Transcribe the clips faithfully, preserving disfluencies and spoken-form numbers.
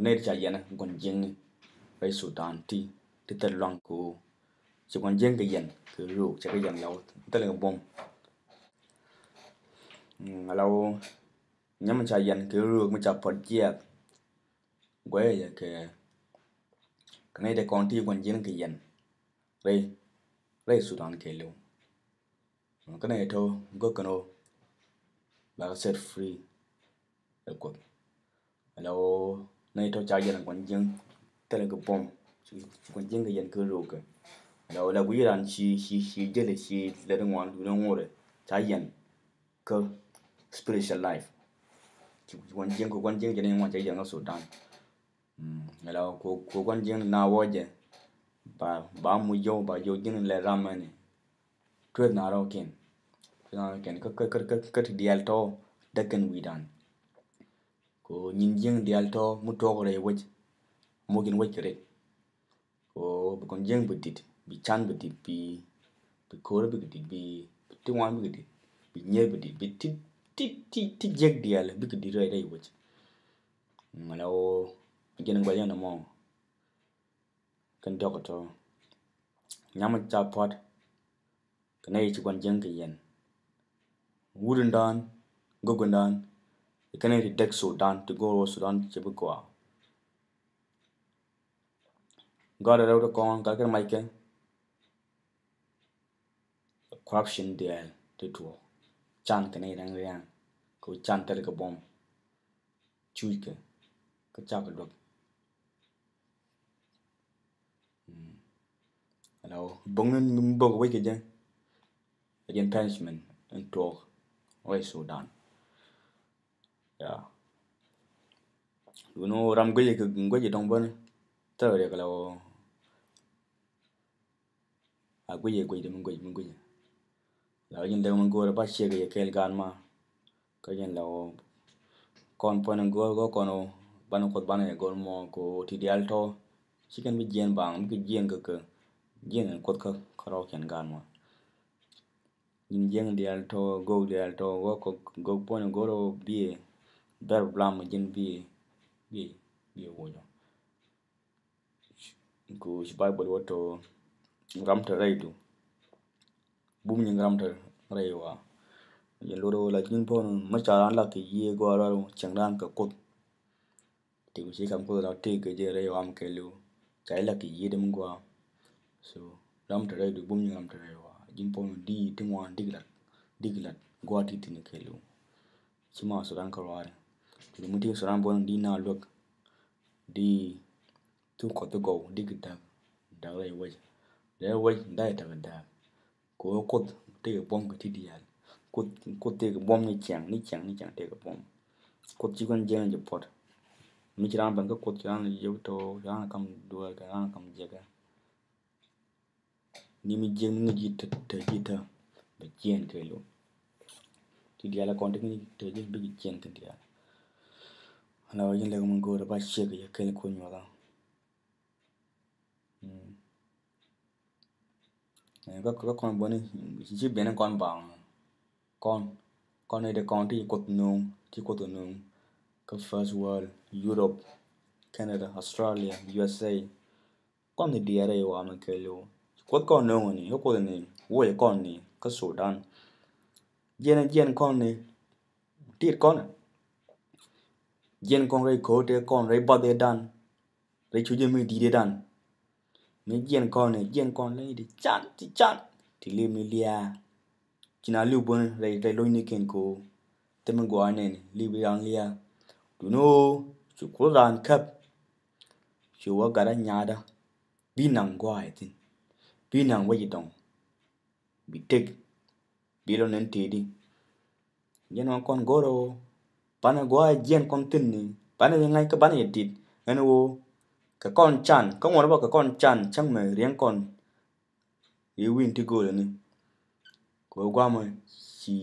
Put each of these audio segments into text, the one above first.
Nɛy ti ca yiɛn gua̱n jiäkni rɛy Sudan ti, ti thil luaŋ kɛ ɣöö ci gua̱n jiäkni kɛ yiɛn kɛ röök, cɛ kɛ yiɛn la wä thilɛ kɛ buɔ̱m. Mm, ala wä nyam mi ca yiɛn kɛ röök mi ca puɔt jiɛɛk. Guɛyɛ kɛ, kɛ nɛy ti kɔn ti gua̱n jiäkni kɛ yiɛn rɛy, rɛy Sudan kɛɛliw. Kä nɛy tɔ̱ gök kɛn ɣöö ba kɛ set free ɛ Kuoth. Ala wä nɛy tɔ̱ ca yiɛn gua̱n jiäkni thilɛ kɛ buɔ̱m, ci gua̱n jiäkni kɛ yiɛn kɛ röök kɛ. Ala wä la guic ran ci, ci, ci jälɛ, ci lɛ di ŋuan duundɛ ŋuɔrɛ ca yiɛn kä spiritual life. Ci gua̱n jiäkni, kɛ gua̱n jiäkni jɛ ni ŋuan ca yiɛn kä Sudan. Mm, ala wä kɛ, kɛ gua̱n jiäkni na wä jɛ ba, ba mu yio̱w, ba yio̱w jiäkni lɛ ram ɛni. Tueth na rɔ̱kiɛn, tueth na rɔ̱kiɛn kä, kä, kä, kä, kä ti diaal tɔ̱ däk kɛn wi̱i̱dan. Kɛ nyin jiäkni diaal tɔ̱ mi tuɔɔk rɛy wec, moc in wec kɛ rɛc. Kɛ bi gua̱n jiäkni bi di̱t, bi can bi di̱t, bi, bi ko̱r bi kɛ di̱t, bi, bi ti ŋuan bi kɛ di̱t, bi nyier bi di̱t, bi ti, ti, ti, ti jiäk diaal bi kɛ di̱t rɛy, rɛy wec. Ala wä ji̱n gua̱n jiäkni mɔ kɛn diɔ̱k tɔ̱. Nyam mi ca puɔ̱t kɛ nɛy ti gua̱n jiäkni kɛ yiɛn. Wut in dan, gök in dan, kɛ nɛy ti däk Sudan, ti go̱o̱r wä Sudan cɛ bi gɔaa. Gɔaa rɛw ti kɔn gat kɛn mac kɛ corruption diaal ti tuɔɔk. Can kɛ nɛy rɛŋ ria̱a̱ŋ kɛ can thilɛ kɛ buɔ̱m. Cuc kɛ kä cakɛ duäk. Mm. Ala wä bo̱k ni mi bo̱k wec kɛ jɛ. Ɛ jɛn punishment in tuɔɔk rɛy Sudan. Ya. Duŋni ram guic kɛ guic dɔŋ bäni. Thil riɛk ala wä. A guic, guic di mi guic, mi guic. La wä ji̱n däk mi go̱o̱rɛ ba ciek yɛ kɛɛl gaan ma. Kä ji̱n la wä kɔn puɔ̱n in go̱o̱r, go̱o̱r kɔn wä banɛ Kuoth banɛ yɛ go̱o̱r mɔ kɛ wä ti diaal tɔ̱. Ci kɛn bi jiɛn baŋ, bikɛ jiɛn kä, kä jiɛn in Kuoth kä, kä rɔɔkiɛn gaan ma. Ji̱n jiäkni diaal tɔ̱, gök diaal tɔ̱, go̱o̱r kɔ, gök puɔ̱n in go̱o̱r wä biɛ, bɛr blam ji̱n biɛ, biɛ, biɛ wuɔcɔ. Ku ci Baibol wä tɔ ram te rɛydu. Bum nyin ram te rɛy wa. Jɛn lor wä la ji̱n puɔ̱n mi ca ran lak kɛ yiëë gɔaa rɔɔd cieŋ ran kɛ Kuoth. Ti ku ci kam Kuoth la tëëk kɛ jɛ rɛy wa mi kɛɛliw. Ca ilak kɛ yiëë dee mi gɔaa. So ram te rɛydu, bum nyin ram te rɛy wa. Ji̱n puɔ̱n di ti ŋuan dik lat, dik lat gɔaa ti thi̱n kɛɛliw. Ci ma Sudan kä ruaari. Ti mi ti Sudan buɔ̱n di na luäk. Di thuk kɔth ti gɔw di kɛ da̱k, da̱k rɛy wec. Rɛy wec da̱k tekɛ da̱k. Kɛ ɣöö Kuoth tëëkɛ buɔ̱m kɛ ti diaal. Kuoth, Kuoth tëëkɛ buɔ̱m ni ciaŋ, ni ciaŋ, ni ciaŋ tëëkɛ buɔ̱m. Kuoth ci kɔn jiɛn jɛ puɔt. Mi ci raan ben kä Kuoth, ci raan jɛ tɔ̱, ci raan kam duel kɛ, raan kam jiɛkɛ. Ni mi jiɛn mi ŋi̱c ji̱ te, te ji̱ te bɛ jiɛn kɛ lo. Ti diaal kɔn ti ŋi̱c te ji̱ bikɛ jiɛn kɛ diaal. Ala wä ji̱n lɛk mi go̱o̱rɛ ba ciek yɛ kɛl kuny wala. Mm. Ɛ, kä, kä kɔn bäni ci, ci ben kɔn baŋ. Kɔn, kɔn ni de kɔn ti Kuoth nuŋ, ti Kuoth nuŋ. Kä first world, Europe, Canada, Australia, U S A. Kɔn ni diɛɛrɛ i̱ wa mi kɛɛliw. Kuoth kɔn ni ŋuni, kä Kuoth ni, wuɔy kɔn ni, kä Sudan. Jiɛn, jiɛn kɔn ni, tit kɔn. Jiɛn kɔn rɛy ko̱o̱t ɛ kɔn, rɛy bath ɛ dan. Rɛy cuc ɛ mi di̱i̱t ɛ dan. Mi jiɛn kɔn ni, jiɛn kɔn ni, ti can, ti can. Ti li̱w mi liaa. Ci na li̱w buni rɛy, rɛy lo̱cni kɛn ko̱o̱. Thimɛ gɔaa nɛni, li̱w bi ran liaa. Duno, cu Kuoth raan käp. Cu wä gat a nyaatdä. Bi naŋ gɔaa ɛ thi̱n. Bi naŋ wec dɔŋ. Bi tek. Bi lɔ nɛn tëëdi. Jiɛn ɣän kɔn go̱rɛ ɣöö banɛ gɔaa jiɛn kɔn thi̱n ni, banɛ yɛ ŋa̱c kä banɛ yɛ tit. Ɛn ɣöö kɛ kɔn can, kä ŋuɔ̱t bä kɛ kɔn can cäŋ mɛ riɛŋ kɔn. Riɛŋ wi̱n ti go̱o̱lɛ ni. Kɛ ɣöö guamɛ ci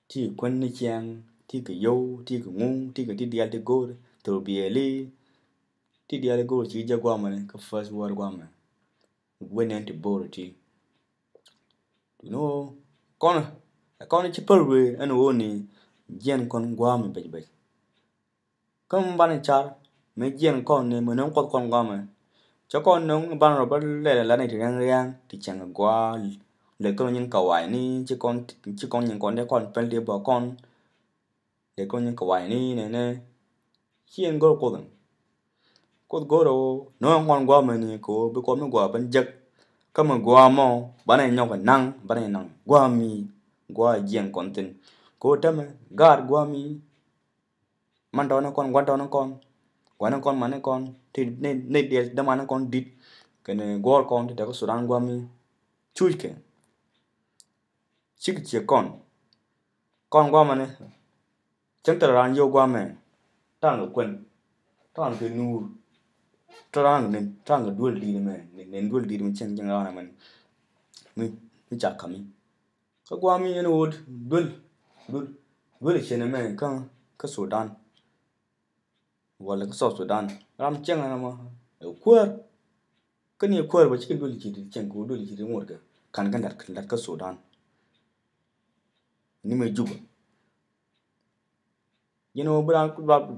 ti kuän ni ciaŋ, ti kɛ yio̱w, ti kɛ ŋuŋ, ti kɛ ti diaal ti go̱o̱r, throw biɛɛli. Ti diaal ti go̱o̱r ci jɛ guamɛ ni kä first world guamɛ. Wen nɛn ti bo̱o̱r ti. Duno kɔn, kɔn ci päl wee ɛn ɣöö ni jiɛn kɔn gua̱a̱m bec bec. Kä mi banɛ car, Mi jiɛn kɔn ni mi no̱ŋ Kuɔth kɔn guamɛ. Cɛ kɔn no̱ŋ ban rɔ bä lɛl la ni ti riaŋ riaŋ ti cɛŋ gua̱a̱. Lɛ kɔn nyin kawai ni ci kɔn ci kɔn nyin kɔn dee kɔn pɛl dee bä kɔn. Lɛ kɔn nyin kawai ni nɛ nɛ. Ci ɛn go̱r Kuoth. Kuoth go̱r ɛ ɣöö no̱ŋ kɔn guamɛ ni kɛ ɣöö bi kɔn mi gua̱a̱ ben jek. Kä mi gua̱a̱ mɔ banɛ nyɔk ɛ naŋ banɛ naŋ gua̱a̱ mi gua̱a̱ jiɛn kɔn thin. Kɛ ɣöö tämɛ gaat gua̱a̱ mi. Man tɔ̱ ni kɔn, gua̱n tɔ̱ ni kɔn, gua̱n ni kɔn, man ni kɔn, ti ni ni diɛl däman ni kɔn dit kɛnɛ guɔ̱ɔ̱r kɔn ti te kä Sudan gua̱a̱mi. Cuc kɛ cik ciɛ kɔn, kɔn gua̱a̱mɛ ni. Cäŋ thil raan yio̱w gua̱a̱mɛ, ta̱a̱ŋ kɛ kuän, ta̱a̱ŋ kɛ nuur, ta̱a̱ŋ kɛ nin, ta̱a̱ŋ kɛ duel di̱i̱t mɛ, nin duel di̱i̱t mɛ cieŋ cieŋ raan ɛmɛ ni. Mi mi ca ka̱mi. Kä gua̱a̱mi ɛn ɣöö duel, duel, duel cien ɛmɛ kä kä Sudan. Walɛ kä South Sudan ram cieŋ ɛn ɛmɔ ɛ kuäär. Kä ni ɛ kuäär bä cikɛ duel ci ti cieŋ kɛ ɣöö duel ci ti ŋuɔ̱t kɛ ka̱n kɛ lat lat kä Sudan. Ni mɛ Juba. Yɛn ɣöö bi raan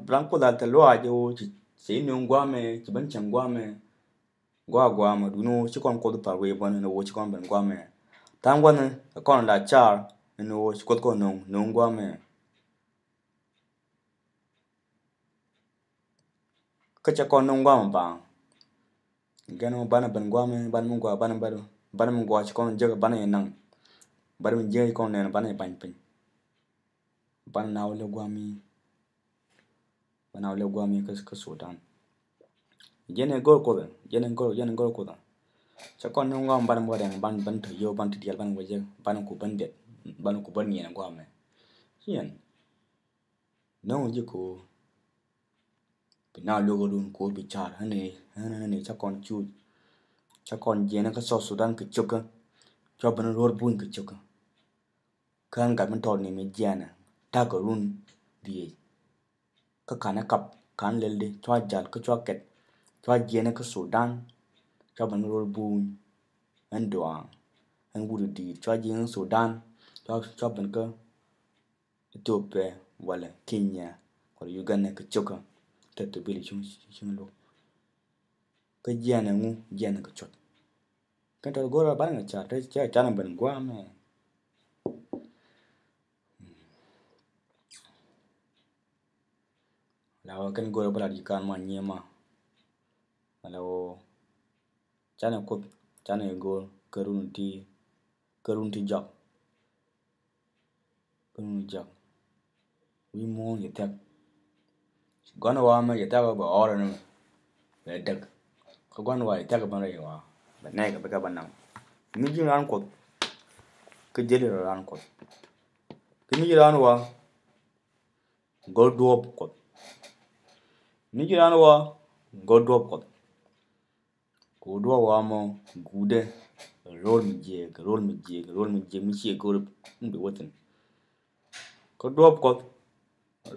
bi raan Kuoth a thil luaac ɣöö ci ci nööŋ gua̱a̱mɛ ci ben cieŋ gua̱a̱mɛ. Gua̱a̱ gua̱a̱mɛ duundɛ ɣöö ci kɔn Kuoth pa̱r wee bä ni ɣöö ci kɔn ben gua̱a̱mɛ. Tha̱a̱ŋ gua̱thni ɛ kɔn la car ni ɣöö ci Kuoth kɔn nööŋ nööŋ gua̱a̱mɛ. Kä cɛ kɔn ni ŋuam baŋ. Gɛn mɔ banɛ ben guamɛ banɛ mi gua banɛ bɛ banɛ mi gua ci kɔn jek banɛ yɛ naŋ. Banɛ mi jek ci kɔn nɛn banɛ yɛ ba̱ny piny. Banɛ na wä lɛ guami. Banɛ na wä lɛ guami kä kä Sudan. Jɛn ɛ gör kuothɛ jɛn ɛ gör jɛn ɛ gör kuothɛ. Cɛ kɔn ni ŋuam banɛ mi gua dɛŋ banɛ banɛ tɔ yio̱w banɛ ti diɛl banɛ wä jek banɛ ku banɛ diɛt banɛ ku banɛ niɛn guamɛ. Ciɛn. Nɔŋ ji̱ ko̱o̱r. Bi na luɔk run ko̱o̱r bi car ɣän ɣän ɣän cä kɔn cuuc. Cä kɔn jiɛn kä South Sudan kɛ cio̱kä. Cua ben ruɔ̱r buny kɛ cio̱kä. Kä ɣän gat mi tɔɔr ni mi jiɛn ta̱a̱ kɛ run dhieec. Kä ka̱n ɛ kap ka̱n lɛl di cua jal kä cua kɛt. Cua jiɛn kä Sudan. Cua ben ruɔ̱r buny. Ɣän duaaŋ ɣän wut di̱i̱t cua jiɛn Sudan. Cua cua ben kä Ethiopia walɛ Kenya walɛ Uganda kɛ cio̱kä. Tɛ thopil cuŋ cuŋ luk. Kä jiɛn ɛŋu jiɛn kɛ cuɔt. Kɛn tɔt go̱r a banɛ ŋa car tɛ cɛ can ben guamɛ. La wä kɛn go̱r a bä lat ji̱ kan ma nyiɛ ma. Ala wä canɛ kuoth canɛ go̱r kɛ run ti kɛ run ti jɔk. Kɛ run ti jɔk wi̱i̱ muɔ̱ɔ̱n yɛ thɛk. Gua̱n wa mɛ yɛ thɛk bɛ ɔɔrɛ ni mɛ bɛ däk. Kä gua̱n wa yɛ thɛk bä rɛy wa bɛ nɛɛkɛ bikɛ bä naŋ. Mi ji̱ raan kuɔth kä jeli rɔ raan kuɔth. Kä mi ji̱ raan wa go̱r duɔ̱ɔ̱p kuɔth. Mi ji̱ raan wa go̱r duɔ̱ɔ̱p kuɔth. Kɛ ɣöö duɔ̱ɔ̱p wa mɔ guudɛ ro̱l mi jiɛk ro̱l mi jiɛk ro̱l mi jiɛk mi ciɛ go̱o̱r mi bi wä thi̱n. Kä duɔ̱ɔ̱p kuɔth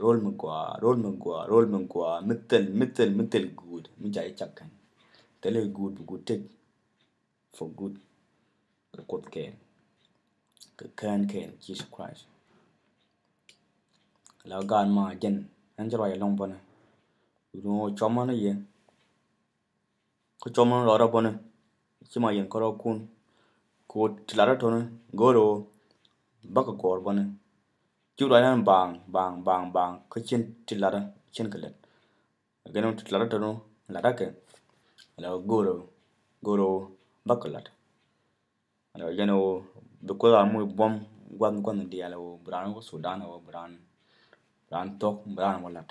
ro̱l mi gɔaa ro̱l mi gɔaa ro̱l mi gɔaa mi thil mi thil mi thil guut mi ca i̱ cak kɛn. Thilɛ guut bi guut tek for good. Kɛ kuoth kɛɛl kɛ kään kɛɛl Jesus Christ. La gaat ma jɛn ɛn ci ruac ɛlɔ̱ŋ bänɛ. Duŋ ɣöö cɔmä ni yɛ. Kä cɔmä ni rɔɔdä bänɛ ci ma yɛn kärɔɔkun. Kɛ ɣöö ti latdä to̱ni go̱o̱rɛ ɣöö bäkɛ gɔ̱r bänɛ. Ci ruac ɛn baaŋ baaŋ baaŋ baaŋ kä cin ti latdä cin kɛ lät. Gɛn ɣöö ti latdä to̱ni latdä kɛ. Ala go̱o̱rɛ go̱o̱rɛ ɣöö bäkɛ lat. Ala jɛn ɣöö bi kuoth a muc buɔ̱m gua̱th gua̱th diaal ɣöö bi raan wä Sudan ɣöö bi raan bi raan thuɔ̱k bi raan wä lat.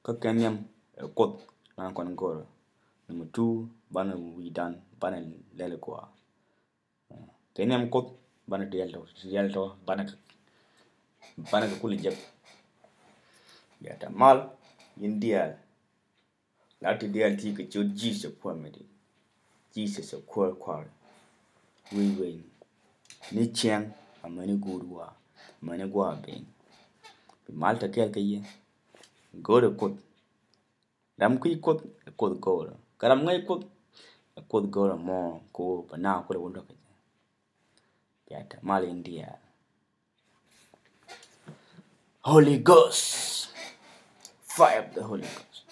Kä kɛ nhiam ɛ kuoth raan kɔn go̱o̱rɛ. Number two banɛ wi̱i̱dan banɛ lɛl kua. Kɛ nhiam kuoth banɛ diɛl tɔ diɛl tɔ banɛ kɛ banɛ kɛ kul jek. Bia ta mal yin diɛl. La ti diɛl ti kɛ ciöt Jesus kuɔmɛ di. Jesus ɛ kuɔr kuɔr. Wi̱i̱ wi̱i̱ ni cieŋ amäni guut wa amäni gua̱a̱ ben. Bi mal ta kɛɛl kɛ yɛ. Go̱o̱rɛ kuoth. Ram kui̱ kuoth ɛ kuoth go̱o̱rɛ kä ram ŋäc kuoth ɛ kuoth go̱o̱rɛ mɔ ko bɛ na kuoth ɛ wundɔ kɛ jɛ. Piata mal in diaal. Holy Ghost. Fire of the Holy Ghost.